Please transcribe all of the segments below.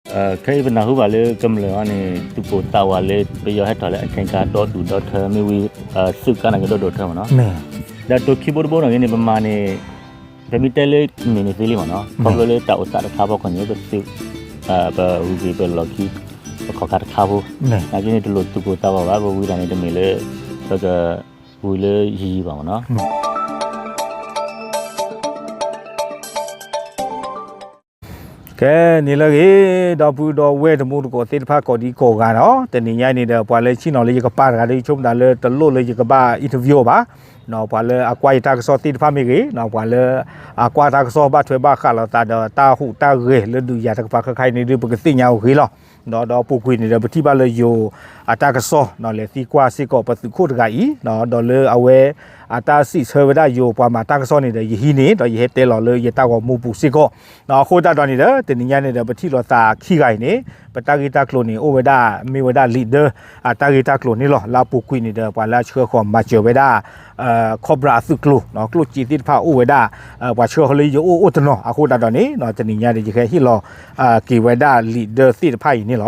ခဲအံၤပနၢ်ဟူဘၣ်လၢကမျၢၢ်အံၤန့ၣ် သူၣ်ပိၢ်သးဝးလၢပယီၤဟဲထီၣ်လၢအက့ၢ်ကၤဒီဒူၣ်ဒီထၢ မ့ၢ်ဝံၤ သုးကါန့ၣ်ကဒီဒိၣ်ထၢမ့ၢ်နီၤ, ဒီးတိၤခံဘိတဘိန့ၣ်ဂ့ၤန့ၣ် ပမၤန့ၣ် ပမ့ၢ်တဲလၢမ့ၢ်န့ၣ်သ့လံမ့ၢ်နီၤ, ခီဖျိလၢတၢ်အိၣ်သးတခါဖီခိၣ်န့ၣ် ပသုး ပဂုၤက့ၤပလီၢ်ခံ ပခီၣ်ခါတခါဖိ, နာ်က့န့ၣ် တလိၣ်သူၣ်ပိၢ်သးဝးဘၣ်, ပဝံၤတၢ်န့ၣ်တမ့ၢ်လၢ ပကဝံၤလၢယံၤယံၤဘၣ်မ့ၢ်နီၤ. ကဲ န့ၣ်လၢအဂ့ၢ် ဒီပုၢ်ဒီဝဲၢ်တံၤသကိးသ့ၣ်တဖၣ်ကိးဒံကိးဂၤနီၤ, တနံၤညါအံၤန့ၣ်ဒီး ပှၤလၢဆ့ၣ်နီၤလၢယကပၤတဂၤဒီး ယဆိကမိၣ်သးလၢတလိၣ်လၢယကဘၣ် interview အီၤဘၣ်, ပှၤလၢအကွၢ်ယတၢ်ကစီၣ်သ့ၣ်တဖၣ်မ့ၢ်ဂ့ၤ, ပှၤလၢအကွၢ်တၢ်ကစီၣ်ဘၣ်ထွဲဘၣ်ဃးလိာ်သးဒီးတၢ်ဟူးတၢ်ဂဲၤလၢဒုးယၤတကပၤခဲခါအံၤန့ၣ်ဒီး ပကသ့ၣ်ညါအီၤဂ့ၤလီၤ. ဒီးဒီပုၢ်ဝဲၢ်န့ၣ်ဒီး ပထံၣ်ဘၣ်လၢယိၤအတၢ်ကစီၣ်နီၤ လဲၤသံကွၢ်စ့ၢ်ကီးပသုးခိၣ်တဂၤအံၤ, ဒီးလၢအဝဲအတၢ်စံးဆၢဝဲဒၣ်ယိၤပှၤမၤတၢ်ကစီၣ်န့ၣ်ဒီး ယဟံးန့ၢ် ဒီးယဟဲတဲလီၤလၢယတၢ်ဂီၤမူပူၤစ့ၢ်ကီး, အဃိသတးဒီးန့ၣ်ဒီး တနံၤညါန့ၣ်ဒီး ပထံၣ်လိာ်သးခံဂၤအံၤန့ၣ် ပတၢ်ဂ့ၢ်တၢ်ကျိၤန့ၣ် အိၣ်ဝဲဒၣ် မ့ၢ်ဝဲဒၣ် leader အတၢ်ဂ့ၢ်တၢ်ကျိၤန့ၣ်လီၤ. လၢအပူၤကွံာ်န့ၣ်ဒီး ပှၤလၢအဆှၢဃီၤမၤစၢၤဝဲဒၣ် Cobra အသုးကျိၤ, ကျိၣ်စ့သ့ၣ်တဖၣ်အိၣ်ဝဲဒၣ်, ပှၤဆှၢဃီၤလၢယအိၣ်အိၣ်တနီၤ, အဃိသတးဒီးန့ၣ် တနံၤညါန့ၣ် ယကဟဲဟ့ၣ်လီၤက့ၤဝဲဒၣ် leader သ့ၣ်တဖၣ်အံၤန့ၣ်လီ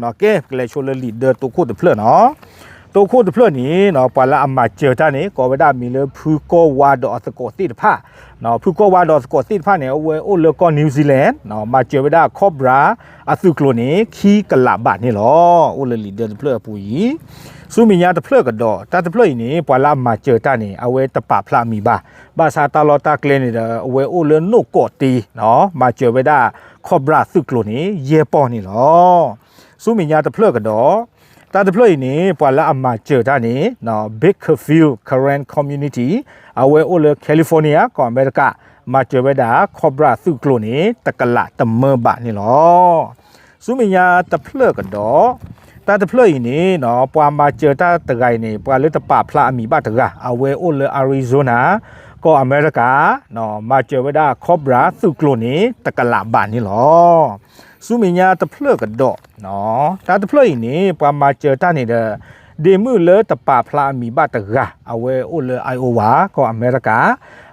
ၤ. ကဲ ပကလဲၤဆိလၢ leader တိခိၣ်တဖျၢၣ်နီၤ, တိခိၣ်တဖျၢၣ်န့ၣ် ပှၤလၢအမၤစၢၤတၢ်န့ၣ် ကိးဝဲဒၣ်မံၤလၢ ဖုကီၢ်ဝါဒီးအသကိးသ့ၣ်တဖၣ်, ဖုကီၢ်ဝါဒီးအသကိးသ့ၣ်တဖၣ်န့ၣ် အဝဲအိၣ်လၢကီၢ် New Zealand မၤစၢၤဝဲဒၣ် Cobra အသုးကျိၤန့ၣ် ခံကလးဘးန့ၣ်လီၤ. အိၣ်လၢ leader တဖျၢၣ်အပူၤအံၤ, ဆူမဲာ်ညါတဖျၢၣ်ကဒီး, တၢ်တဖျၢၣ်အံၤန့ၣ် ပှၤလၢအမၤစၢၤတၢ်န့ၣ် အဝဲတပာ်ဖျါအမံၤဘၣ်, ဘၣ်ဆၣ်တၢ်လီၢ်တၢ်ကျဲန့ၣ်ဒီး အဝဲအိၣ်လၢနိၣ်ကီးတ့ မၤစၢၤဝဲဒၣ် Cobra သုးကျိၤန့ၣ် ယဲၢ်ပီၢ်န့ၣ်လီၤ. ဆူမဲာ်ညါတဖျၢၣ်ကဒီး, တၢ်တဖျၢၣ်အံၤန့ၣ် ပှၤလၢအမၤစၢၤတၢ်န့ၣ် Bakersfield Karen Community အဝဲအိၣ်လၢ California ကီၢ်အမဲရကၤ, မၤစၢၤဝဲဒၣ် Cobra သုးကျိၤန့ၣ် တကလးတမၢဘးန့ၣ်လီၤ. ဆူမဲာ်ညါတဖျၢၣ်ကဒီး, တၢ်တဖျၢၣ်အံၤန့ၣ် ပှၤမၤစၢၤတၢ်တဂၤအံၤန့ၣ် ပှၤလၢတပာ်ဖျါအမံၤဘၣ်တဂၤ အဝဲအိၣ်လၢ Arizona ကီၢ်အမဲရကၤ, မၤစၢၤဝဲဒၣ် Cobra သုးကျိၤန့ၣ် တကလးဘးန့ၣ်လီၤ. ဆူမဲာ်ညါတဖျၢၣ်ကဒီး, တၢ်တဖျၢၣ်အံၤန့ၣ် ပှၤမၤစၢၤတၢ်န့ၣ်ဒီး ဒ့မုၣ်လၢတပာ်ဖျါအမံၤဘၣ်တဂၤ အဝဲအိၣ်လၢ Iowa ကီၢ်အမဲရကၤ,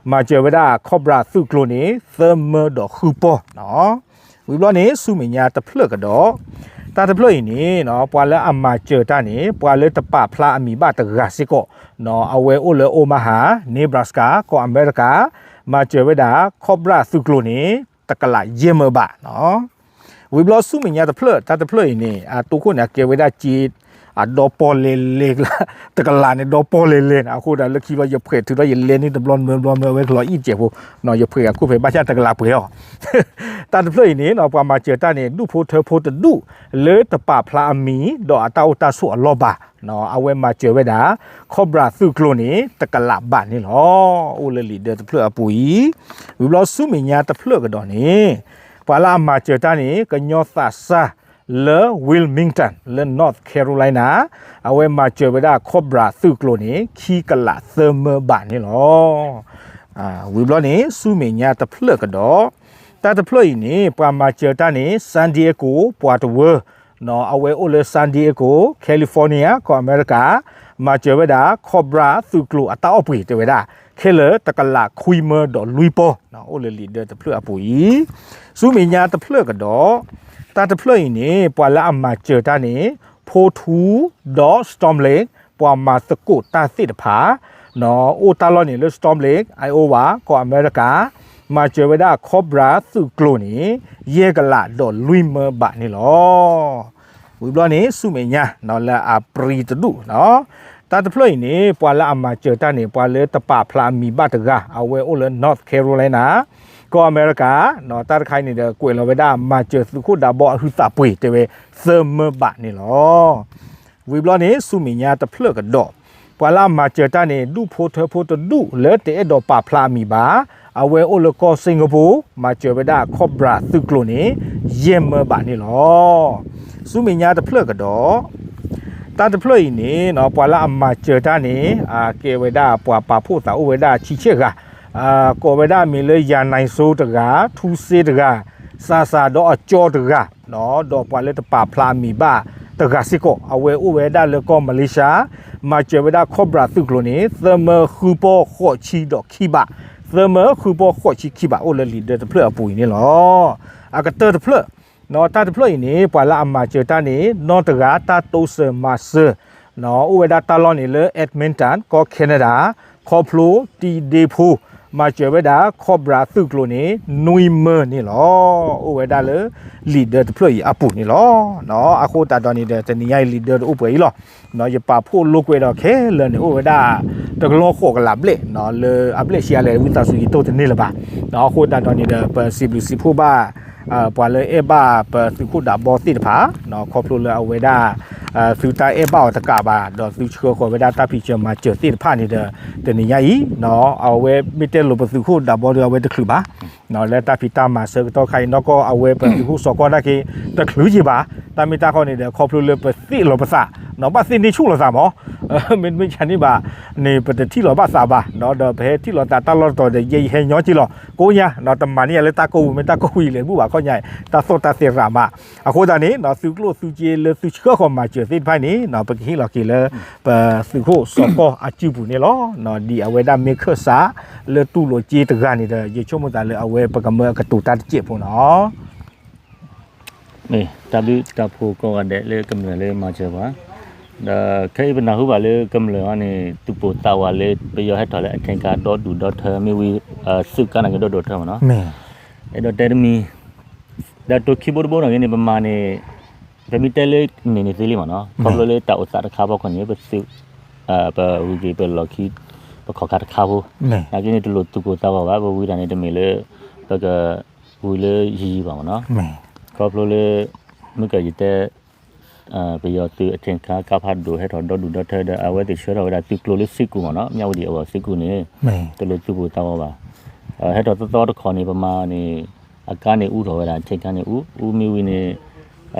မၤစၢၤဝဲဒၣ် Cobra သုးကျိၤန့ၣ် သၢမၢဒီးဃုပီၢ်. ဝံၤဘျီန့ၣ် ဆူမဲာ်ညါတဖျၢၣ်ကဒီး, တၢ်တဖျၢၣ်အံၤန့ၣ် ပှၤလၢအမၤစၢၤတၢ်န့ၣ် ပှၤလၢတပာ်ဖျါအမံၤဘၣ်တဂၤစ့ၢ်ကီး, အဝဲအိၣ်လၢ Omaha, Nebraska ကီၢ်အမဲရကၤ, မၤစၢၤဝဲဒၣ် Cobra သုးကျိၤန့ၣ် တကလးယဲၢ်မၢဘး. ဝံၤဘျီဆူမဲာ်ညါတဖျၢၣ်, တၢ်တဖျၢၣ်အံၤန့ၣ် အတိခိၣ်န့ၣ် အကဲဝဲဒၣ်စ့ အဒီပီၢ်လဲၤလဲၤ, တကလးန့ၣ် ဒီပီၢ်လဲၤလဲၤန့ၣ် အဃိဒီးလၢခံဘျီ ယဖှဲးထုးထီၣ် ယလဲန့ၢ်တဘျီနွဲဘျီနွဲဝဲကလီၤအံၣ်စဲးဖိ, ယဖှဲးအခိၣ်ဖဲဘၣ်ဆၣ်တကလးပှဲၤအီၤ. တၢ်တဖျၢၣ်အံၤန့ၣ် ပှၤမၤစၢၤတၢ်န့ၣ် ဒူၣ်ဖိထၢဖိတဒူၣ် လၢတပာ်ဖျါအမံၤ ဒီးအတၢ်အိၣ်တၢ်ဆိးအလီၢ်ဘၣ်, အဝဲမၤစၢၤဝဲဒၣ် Cobra သုးကျိၤန့ၣ် တကလးဘးန့ၣ်လီၤ. အိၣ်လၢ leader တဖျၢၣ်အပူၤအံၤ, ဝံၤဘျီဆူမဲာ်ညါတဖျၢၣ်ကဒီးန့ၣ် ပှၤလၢအမၤစၢၤတၢ်န့ၣ် ကညီသးစၢ်လၢ Wilmington လၢ North Carolina, အဝဲမၤစၢၤဝဲဒၣ် Cobra သုးကျိၤန့ၣ် ခံကလးသၢမၢဘးန့ၣ်လီၤ. ဝံၤဘျီန့ၣ် ဆူမဲာ်ညါတဖျၢၣ်ကဒီး, တၢ်တဖျၢၣ်အံၤန့ၣ် ပှၤမၤစၢၤတၢ်န့ၣ် San Diego ပှၤတဝၢ အဝဲအိၣ်လၢ San Diego, California ကီၢ်အမဲရကၤ, မၤစၢၤဝဲဒၣ် Cobra သုးကျိၤအတၢ်အီၣ်ပှ့ၤတဲဝဲဒၣ် ခဲလၢာ်တကလးခွံမၢဒီးလွံၢ်ပီၢ်, အိၣ်လၢ leader တဖျၢၣ်အပူၤအံၤ, ဆူမဲာ်ညါတဖျၢၣ်ကဒီး, တၢ်တဖျၢၣ်အံၤန့ၣ် ပှၤလၢအမၤစၢၤတၢ်န့ၣ် ဖိထူဒီး Storm Lake ပှၤမၤသကိးတၢ်သ့ၣ်တဖၣ် အိၣ်တၢ်လီၢ်န့ၣ်လၢ Storm Lake, Iowa ကီၢ်အမဲရကၤ, မၤစၢၤဝဲဒၣ် Cobra သုးကျိၤန့ၣ် ယဲၢ်ကလးဒီးလွံၢ်မၢဘးန့ၣ်လီၤ. ဝံၤဘျီန့ၣ် ဆူမဲာ်ညါလၢအပြံတဒူၣ်, တၢ်တဖျၢၣ်အံၤန့ၣ် ပှၤလၢအမၤစၢၤတၢ်န့ၣ် ပှၤလၢတပာ်ဖျါအမံၤဘၣ်တဂၤ အဝဲအိၣ်လၢ North Carolina ကီၢ်အမဲရကၤ, တၢ်တခါအံၤန့ၣ်ဒီး ကွဲးလီၤဝဲဒၣ် မၤစၢၤသုးခိၣ်ဒးဘီအဟုသးပှ့ၤတဲဝဲ သၢမၢဘးန့ၣ်လီၤ. ဝံၤဘျီန့ၣ် ဆူမဲာ်ညါတဖျၢၣ်ကဒီး, ပှၤလၢအမၤစၢၤတၢ်န့ၣ် ဒူၣ်ဖိထၢဖိတဒူၣ်လၢတအဲၣ်ဒိးပာ်ဖျါအမံၤဘၣ်, အဝဲအိၣ်လၢကီၢ် Singapore, မၤစၢၤဝဲဒၣ် Cobra သုးကျိၤန့ၣ် ယဲၢ်မၢဘးန့ၣ်လီၤ. ဆူမဲာ်ညါတဖျၢၣ်ကဒီး, တၢ်တဖျၢၣ်အံၤန့ၣ် ပှၤလၢအမၤစၢၤတၢ်န့ၣ် ကဲဝဲဒၣ်ပှၤပာ်ဖှိၣ်သးအိၣ်ဝဲဒၣ်ဆံဆဲၣ်ဂၤ, ကိးဝဲဒၣ်မံၤလၢ ယၤနဲစိတဂၤ, ထူစ့တဂၤ, စၤစၤဒီးအကၠီတဂၤ, ဒီးပှၤလၢတပာ်ဖျါအမံၤဘၣ်တဂၤစ့ၢ်ကီး, အဝဲအိၣ်ဝဲဒၣ်လၢကီၢ် Malaysia, မၤစၢၤဝဲဒၣ် Cobra သုးကျိၤန့ၣ် သၢမၢဃုပီၢ်ဃိးဆံဒီးခံဘး, သၢမၢဃုပီၢ်ဃိးဆံခံဘး အိၣ်လၢ leader တဖျၢၣ်အပူၤအံၤန့ၣ်လီၤ. အကတၢၢ်တဖျၢၣ်, တၢ်တဖျၢၣ်အံၤန့ၣ် ပှၤလၢအမၤစၢၤတၢ်န့ၣ် နီၢ်တဂၤတၢ်တိစၢၤမၤစၢၤ အိၣ်ဝဲဒၣ်တၢ်လီၢ်န့ၣ်လၢ Edmonton ကီၢ် Canada ခီဖျိတံၤဒ့ဖိ မၤစၢၤဝဲဒၣ် Cobra သုးကျိၤန့ၣ် နွံမၢန့ၣ်လီၤ. အိၣ်ဝဲဒၣ်လၢ leader တဖျၢၣ်အံၤအပူၤန့ၣ်လီၤ. အဃိသတးဒီးန့ၣ်ဒီး တနံၤညါအံၤ leader တအိၣ်ပှဲၤအံၤလီၤ. ယပာ်ဖှိၣ်လိာ်ကွဲဒီးခဲလၢာ်န့ၣ် အိၣ်ဝဲဒၣ် တကလီၢ်ဃိးကလးဘျဲၣ် လၢအဘျဲၣ်ဆံးအါလဲၣ် ဝံသးစူၤယတိၢ်တန့ၢ်လၢၤဘၣ်. အဃိသတးဒီးန့ၣ်ဒီး ပစံးဘျုးစံးဖှိၣ်ဘၣ် ပှၤလၢအဲၣ်ဘၣ်ပသုးခိၣ်ဒးဘီသ့ၣ်တဖၣ် ခီဖျိလၢအဝဲဒၣ် သုတၢ်အဲၣ်ဘၣ်အီၤတကးဘၣ် ဒီးသုဆှၢဃီၤဝဲဒၣ်တၢ်ဖံးစၢၤမၤစၢၤသ့ၣ်တဖၣ်န့ၣ်ဒီး တနံၤညါအံၤ အဝဲမ့ၢ်တဲလိာ်ပသုးခိၣ်ဒးဘီဒီး အဝဲတချုးဘၣ် လၢတၢ်ဖံးတၢ်မၤဆၢကတီၢ်ခါအံၤ နီၢ်ကီၢ်အဝဲပသုးခိၣ်စီၤကီၢ်တၢ်က့ တချုးက့ၤဘၣ်. တၢ်မ့ၢ်တၢ်ဃီန့ၣ်ဒီး ခီဖျိလၢပသ့ၣ်လီၤပသး ဘၣ်သ့ၣ်န့ၢ်ဆူၣ်လိာ်သးမး မ့တမ့ၢ်ဒ်န့ၣ်ဘၣ်န့ၣ် ပတထံၣ်လိာ်ဘၣ်သးဘၣ် ဒီးပဟဲထံၣ်လိာ်သးတၢ်လီၢ်တတီၤဒီး ယဲယဟဲညီက့ၤလီၤ ကိးညါ တမၤန့ၢ်ယၤလၢတၢ်ကိၢ်ပူၤ မ့ၢ်တၢ်ကိၢ်ဝံၤလဲၤဘူၣ်ဘၣ်ခီညါ တၢ်သီၣ်တၢ်သဲးရးမး. အဃိသတးန့ၣ် သုးကျိၣ်သုးစ့လၢသုဆှၢဃီၤမၤစၢၤသ့ၣ်တဖၣ်န့ၣ် ပကဟ့ၣ်လီၤက့ၤလၢ ပသုးခိၣ်စီၤကီၢ်အစုပူၤန့ၣ်လီၤ. ဒ်အဝဲဒၣ်မ့ၢ်ခၢၣ်စး လၢတူၢ်လိာ်စ့တဂၤန့ၣ်ဒီး ယဆိကမိၣ်သးလၢအဝဲပကမၢအကတိၤတၢ်တစဲးဖိနီၤ တၢ်ဘျုးတၢ်ဖှိၣ်ကိးဂၤဒဲးလၢကမျၢၢ်လၢမၤစၢၤပှၤ, ဒီးခဲအံၤပနၢ်ဟူဘၣ်လၢကမျၢၢ်အံၤန့ၣ် သူၣ်ပိၢ်သးဝးလၢပယီၤဟဲထီၣ်လၢအထင်ကါဒီဒူၣ်ဒီထၢ မ့ၢ်ဝံၤ သုးကါနာ်က့ဒီဒူၣ်ဒီထၢမးနီၤ, အဲၣ်ဒိးတဲတမံၤ, ဒီးတိၤခံဘိတဘိနာ်က့န့ၣ် ပမၤန့ၣ် ပမ့ၢ်တဲလၢန့ၣ်န့ၣ်သ့လံမးနီၤ, ခီဖျိလၢတၢ်အိၣ်သးတခါဖီခိၣ်န့ၣ် ပသုး ပဂုၤက့ၤပလီၢ်ခံ ပခီၣ်ခါတခါဖိ, နာ်က့န့ၣ်တလိၣ်သူၣ်ပိၢ်သးဝးဘၣ်, ပဝံၤတၢ်န့ၣ်တမ့ၢ်လၢ ပက ဝံၤလၢယံၤယံၤဘၣ်မးနီၤ, ခီဖျိလၢ မုၢ်ကယတဲ ပယီၤသုးအထင်ကါကါဖးဒိၣ်ဟဲထီၣ်ဒီဒူၣ်ဒီထၢဒီး အဝဲသ့ၣ်ဆှၢထီၣ်ဝဲဒၣ်သုးကျိၤလၢစ့ၢ်ကီးမးနီၤ, မၠၣ်ဝတံၣ်အဝဲသ့ၣ်စ့ၢ်ကီးန့ၣ် တလိၣ်သူၣ်ပိၢ်သးဝးဘၣ်, ဟဲထီၣ်သီသီတခီန့ၣ် ပမၤန့ၣ် အကါန့ၣ်အူထီၣ်ဝဲဒၣ် အထင်ကါန့ၣ်အူ, အူမ့ၢ်ဝံၤန့ၣ်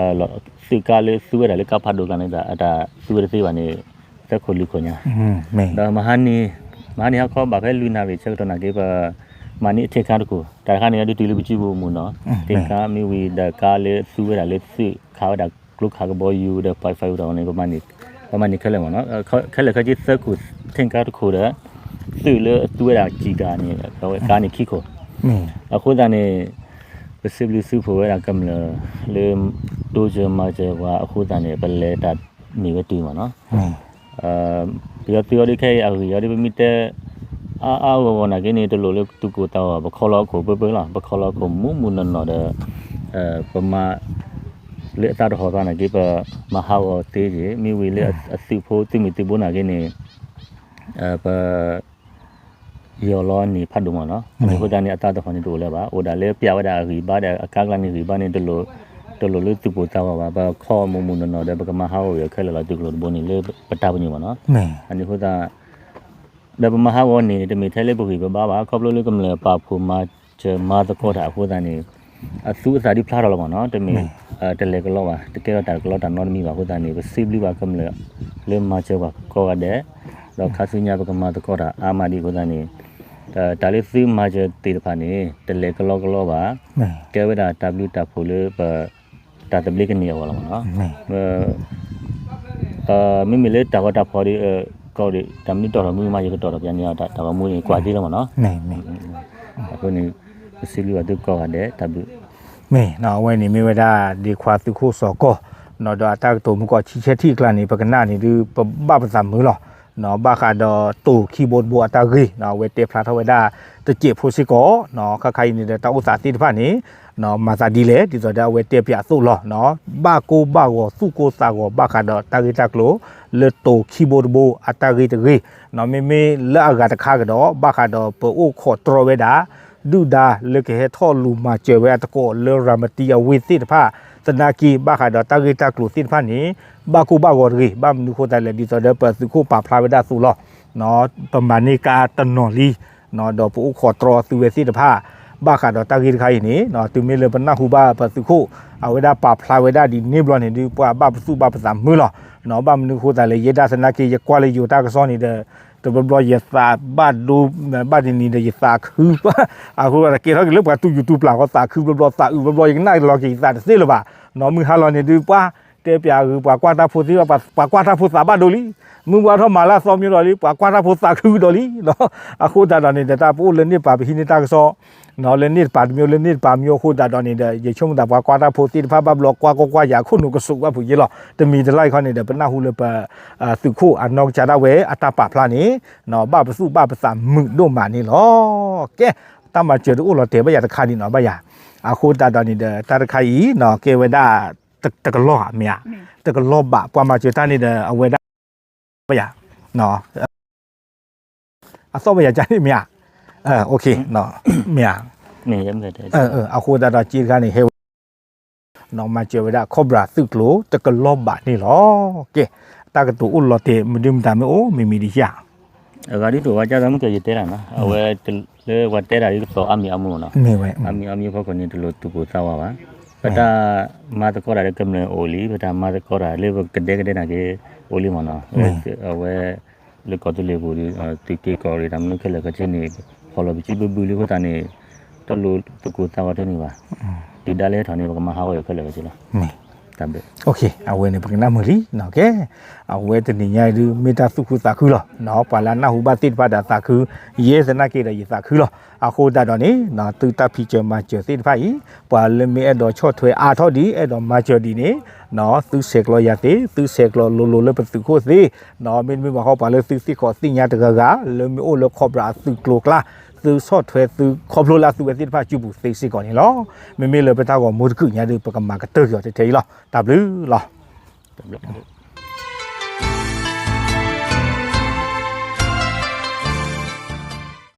သုးကါလၢသူဝဲဒၣ်လၢကါဖးဒိၣ်ကျါန့ၣ် အတၢ်သူဝဲတသ့ဘၣ်န့ၣ် သၢခိၣ်လွံၢ်ခိၣ်ညါ, ဒီးမဟါန့ၣ် မဟါန့ၣ်ဟဲခီဘၣ်ဖဲလွံၢ်နၣ်ရံၣ်ဆၢကတီၢ်နာ်က့ ပမၤန့ၢ်အထင်ကါတခိၣ်, တၢ်တခါန့ၣ် ဒုးတုၤလၢပစုပူၤမုၢ်နီၤ, ထင်ကါမ့ၢ်ဝံၤဒီးကါလၢသူဝဲဒၣ်လၢသုးခးဝဲဒၣ်ကျိခးကဘီယူၤဒီး firefighter န့ၣ် ပမၤန့ၢ်ခဲလၢာ်မးနီၤ, ခဲလၢာ်ခဲဆ့သၢခိၣ်ထင်ကါတခိၣ်ဒီး သုးလၢသူဝဲဒၣ်ကံၢ်ကၤန့ၣ် အဝဲကါန့ၣ်ခံခိၣ်, အဃိသတးန့ၣ် ပစံးဘျုးစံးဖှိၣ်ဝဲဒၣ်ကမျၢၢ်လၢ တိစၢၤမၤစၢၤပှၤအဃိသတးန့ၣ် ပလဲၤတၢ်မ့ၢ်ဝဲတုၤမးနီၤ ပယီၤသုးအီၤဒ်ခဲအံၤအဂ့ၢ်အီၤဒ် ပမ့ၢ်တဲ အါအါဂီၢ်ဂီၢ်နာ်က့န့ၣ် တလိၣ်လၢသူၣ်ပိၢ်သးဝးဘၣ်, ပခီလီၤအခိၣ်ပၢပၢလီၤ, ပခီလီၤအခိၣ်မူးမူးနီၢ်နီၢ်ဒီး ပမၤ လၢအသးတဟီၣ်သးနာ်က့ ပမၤဟးဂီၤသ့က့ၤ, မ့ၢ်ဝံၤလၢအသုးဖိသုးမုၢ်သုးဘိနာ်က့န့ၣ် ပ ယီၤလီၤန့ၢ်ဖးဒိၣ်မးနီၤ, အဃိသတးန့ၣ် အသးတဟီၣ်န့ၣ်တအိၣ်လၢၤဘၣ်, အိၣ်ဒၣ်လၢပျးဝဲဒၣ်အဂံၢ်ဘါဒီး အကါကျါန့ၣ်ဂံၢ်ဘါန့ၣ် တလိၣ်လၢသူၣ်ပိၢ်သးဝးဘၣ်, ပခီမူးမူးနီၢ်နီၢ်ဒီး ပကမၤဟးဂီၤက့ၤခဲလၢာ်လီၤ သုးကျိၤတဘိန့ၣ်လၢပတၢ်ပညိၣ်မးနီၤ, အန့ၣ်အဃိသတး ဒီးပမၤဟးဂီၤန့ၣ် တမ့ၢ်ထဲလၢပဂံၢ်ပဘါဘၣ်, ခီဖျိလၢကမျၢၢ်ပာ်ဖှိၣ်မၤစၢၤမၤသကိးတၢ်အဃိသတးန့ၣ် အသူအသးဒုးဖျါထီၣ်လီၤမးနီၤ, တမ့ၢ် တလဲၤကလီဘၣ်, တကဲထီၣ်တၢ်ကလီတၢ်နီတမံၤဘၣ်အဃိသတးန့ၣ် ပစံးဘျုးဘၣ်ကမျၢၢ်လၢမၤစၢၤပှၤကိးဂၤဒဲး, ဒီးခါဆူညါပကမၤသကိးတၢ်အါမးဒ်အဃိသတးန့ၣ် တၢ်လၢသုမၤစၢၤသ့ၣ်တဖၣ်န့ၣ် တလဲၤကလီကလီဘၣ်, ကဲဝဲဒၣ်တၢ်ဘျုးတၢ်ဖှိၣ်လၢပ တၢ်သဘျ့ကန့ၢ်အဂီၢ်လီၤမးနီၤ, မ့မ့ၢ်လၢတၢ်ဂီၤတၢ်ဖီၣ်ဒီး ကီးဒီး တၢ်မနုၤတီၢ်ထီၣ်မုၢ်မး ယကတီၢ်ထီၣ်ပျးန့ၢ် တၢ်ဂီၤမူန့ၣ် ကွၢ်သ့လီၤမးနီၤ, အဃိန့ၣ် ပစံးဘျုးဘၣ်သုကိးဂၤဒဲး တၢ်ဘျုး မ့ၢ်နီၤ, အဝဲန့ၣ်မ့ၢ်ဝဲဒၣ် ဒ့ခွါသုးခိၣ်စီၤကီၢ် ဒီးအတၢ်ကတိၤမုၢ်ကီၢ်ဆံဆဲထံၣ်အကျါန့ၣ် ပကနၣ်န့ၣ်ဒုး ပဘၣ်ပသးမုာ်လီၤ. ဘၣ်ဃးဒီးတိၤခံဘိတဘိအတၢ်ဂ့ၢ် အဝဲတဲဖျါထီၣ်ဝဲဒၣ်တစဲးဖိစ့ၢ်ကီး, ခါခါအံၤန့ၣ်ဒီး တၢ်အိၣ်သးသ့ၣ်တဖၣ်န့ၣ် မၤသးဒ်လဲၣ် ဒ်သိးဒီးအဝဲတဲပၠးအသိးလီၤ. ဘၣ်ကိၢ်ဘၣ်ဂီၤ သူၣ်ကိၢ်သးဂီၤ ဘၣ်ဃးဒီးတၢ်ဂ့ၢ်တၢ်ကျိၤ လၢတိၤခံဘိတဘိအတၢ်ဂ့ၢ်တဂ့ၢ်, မ့မ့ၢ်လၢအဂၤတခါကဒီး ဘၣ်ဃးဒီးပအိၣ်ခိးတြီဝဲဒၣ် ဒုၣ်ဒါလၢကဟဲထီၣ်လူၤမၤစၢၤဝဲအသကိးလၢရၤမတံအဝ့ၢ်သ့ၣ်တဖၣ် သနာ်က့ ဘၣ်ဃးဒီးတၢ်ဂ့ၢ်တၢ်ကျိၤသ့ၣ်တဖၣ်န့ၣ် ဘၣ်ကိၢ်ဘၣ်ဂီၤတဂ့ၤ, ဘၣ်မနုၤအဃိသတးလဲၣ် ဒ်သိးဒီးပသုးခိၣ်ပာ်ဖျါဝဲဒၣ်အသိးလီၤ. ပမၤန့ၢ်ကါတနီၤလံ ဒီးပအိၣ်ခိးတြီသုဝဲသ့ၣ်တဖၣ် ဘၣ်ဃးဒီးတၢ်ဂ့ၢ်တခါအံၤန့ၣ် တုၤမ့ၢ်လၢပနၢ်ဟူဘၣ်ပသုးခိၣ် အဝဲဒၣ်ပာ်ဖျါဝဲဒၣ်ဒ်န့ၣ်ဘျီန့ၣ်ဒုး ပှၤဘၣ်ပသူၣ်ဘၣ်ပသးမုာ်လီၤ. ဘၣ်မနုၤအဃိသတးလဲၣ် ယဲဒၣ်သနာ်က့ ယကွၢ်လၢယိၤတၢ်ကစီၣ်န့ၣ်ဒီး တဘျီဘျီယသးဘၣ်ဒိ ဘၣ်တနံၤဒီး ယသးခု အဃိကဲထီၣ်က့ၤလၢပှၤတူၢ်ယူၤတူၢ်ပျၢ်ဃီ သးခုဘျီဘျီ သးအုးဘျီဘျီ ယကနၣ်လီၤက့ၤယသးတသ့လၢၤဘၣ်. မုၢ်ဟါလီၤန့ၣ်ဒုး ပှၤ တဲပၠးဂ့ၤ ပှၤကွၢ်တၢ်ဖိသ့ၣ်တဖၣ် ပှၤကွၢ်တၢ်ဖိသးဘၣ်ဒိလံ, မုၢ်ပှၢ်ထီၣ်မၤလၢအသီမ့ၢ်ဒီးလံ ပှၤကွၢ်တၢ်ဖိသးခုကဒီးလံ. အဃိသတးဒီးန့ၣ်ဒီး တၢ်ပအိၣ်လၢန့ၣ်တပၤ ပဟံးန့ၢ်တၢ်ကစီၣ် လၢန့ၣ်တပၤတမံၤ လၢန့ၣ်တပၤမံၤ အဃိသတးဒီးန့ၣ်ဒီး ယဆိကမိၣ်သး ပှၤကွၢ်တၢ်ဖိသ့ၣ်တဖၣ်ဘၣ်ဘျီ ကွၢ်ကွၢ်ကွၢ် ယၤခိၣ်နူာ်ကစူးဘၣ်ဖုးယ့လီၤ. တမံၤတလါအံၤခီန့ၣ်ဒီး ပနၢ်ဟူလၢပ သုးခိၣ်အနီၢ်ကစၢ်ဒၣ်ဝဲ အတၢ်ပာ်ဖျါန့ၣ် ဘၣ်ပသူၣ်ဘၣ်ပသးမုာ်ဒိၣ်မးန့ၣ်လီၤ. ကဲ တၢ်မၤစၢၤတအိၣ်လီၤတဲာ်ဘၣ်ယၤတခါဒံးနီၤ ဘၣ်ယၤ. အဃိသတးဒီးန့ၣ်ဒီး တၢ်တခါအံၤနီၤ ကဲဝဲဒၣ် တကလီၢ်ဧါ မ့ၢ်ဧါ, တကလီၢ်ဘၣ် ပှၤမၤစၢၤတၢ်န့ၣ်ဒီး အဝဲဒၣ် ဘၣ်ယၤ အသီၣ်ဘၣ်ယၤကန့ၣ် မ့ၢ်ဧါ, မ့ၢ်ဧါ, အဃိသတးဒီး က့တခါန့ၣ် ဟဲဝဲ နီၢ်မၤစၢၤဝဲဒၣ် ခီၣ်ဘြၣ်သုးကျိၤ တကလီၢ်ဘၣ်န့ၣ်လီၤ. ကဲ တၢ်ကတိၤအိၣ်လီၤတဲာ် မနုၤမတၤမ့ၢ်အိၣ် မ့မ့ၢ်ဒ်ယၤ အဂၤဒ်သိးဝဲကၢ်သးမုၣ်ကဲယတဲတၢ်နီၤ အဝဲ လၢပှၤတဲတၢ်ဒ်သိးအါမံၤအါမံၤနီၤ, အါမံၤအါမံၤအဖီခိၣ်န့ၣ် တလိၣ်သူၣ်ကိၢ်သးဝါဘၣ်. ပတၢ်မၤသကိးတၢ်လၢကမျၢၢ်အိၣ်လံ ပတၢ်မၤသကိးတၢ်လၢပကဒဲကဒဲနာ်က့ အိၣ်လံမ့ၢ်နီၤ, အဝဲ လၢကီၢ်သူလ့ၤပူၤဒီး သုးက့ကီၢ်ရ့ၣ်တၢ်မနုၤခဲလၢာ်ခဲဆ့န့ၣ် ဖီၣ်လီၤပစုဘုဘုလံအဃိသတးန့ၣ် တလိၣ်သူၣ်ကိၢ်သးဝါထဲန့ၣ်ဘၣ်. ဒုၣ်ဒါလဲၤထီၣ်န့ၣ် ပကမၤဟးဂီၤအီၤခဲလၢာ်ခဲဆ့လီၤ. အဝဲန့ၣ် ပကနၣ်မုာ်လံနီၤ ကဲ အဝဲတနံၤညါအံၤဒုး မ့ၢ်တၢ်သူၣ်ခုသးခုလီၤ. ပှၤလၢအနၢ်ဟူဘၣ်သ့ၣ်တဖၣ်ဒီးသးခု, ယဲသနာ်က့ဒီးယသးခုလီၤ. အဃိသတးဒီးန့ၣ် သုတၢ်ဖံးစၢၤမၤစၢၤသ့ၣ်တဖၣ်အံၤ ပှၤလၢမ့ၢ်အဲၣ်ဒိးဆီၣ်ထွဲအါထီၣ်ဒံး အဲၣ်ဒိးမၤစၢၤဒံးန့ၣ် သုဆဲးကျိးယၤသ့, သုဆဲးကျိးလိၤလိၤလၢပသုးခိၣ်သ့, မ့တမ့ၢ်ဘၣ်ဃီ ပှၤလၢသုသ့ၣ်ခီသ့ၣ်ညါတဂၤဂၤ လၢမ့ၢ်အိၣ်လၢခီၣ်ဘြၣ်အသုးကျိၤကျါ, သုဆီၣ်ထွဲသုခီဖျိလၢအသုဝဲသ့ၣ်တဖၣ်စုပူၤသ့စ့ၢ်ကီးန့ၣ်လီၤ. မ့မ့ၢ်လၢပတၢ်ဂီၤမူတကုာ်ညါဒီး ပကမၤကတၢၢ်က့ၤအီၤထဲအံၤလီၤ. တၢ်ဘျုးလီၤ.